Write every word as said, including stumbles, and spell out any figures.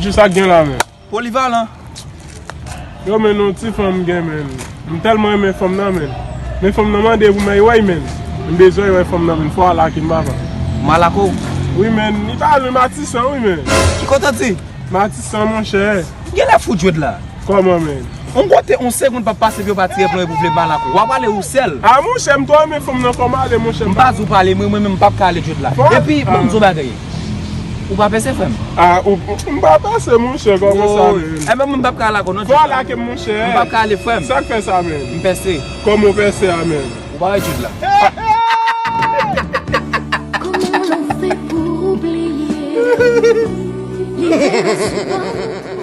Jis sa k gen la, men. Polivalan. Yo, men, yon ti fanm m gen, men. M tèlman renmen fanm nan, men. Men fanm nan mande pou mwen wè, men. M bezwen wè fanm nan, men. Fò alake m, papa. Malako. Wi, men. Li pa lwen Matisan, wi, men. Ki kote di? Matisan, monchè. Gen lè fout jwèt la. Kòman, men? On kote, on segonn p ap pase pou yo pa tire plonje pou vle malako. W ap ale ou sèl. A, monchè, m twò renmen fanm nan, fò m ale, monchè. M pa di w pale, mwen, mwen menm m p ap ka ale jwèt la. Epi, ban m di w bagay. Ou pa pèse, frè m? A, ou, ou, m pa pèse, monchè, kòman sa, men? Enben, mwen m p ap ka ale akò, non. Fò alake m, monchè. M p ap ka ale, frè m. Sa k fè sa, men? M pèse. Kòman ou pèse a, men? Ou pa wè jwèt la. Kòman w fè pou bliye? Li te sou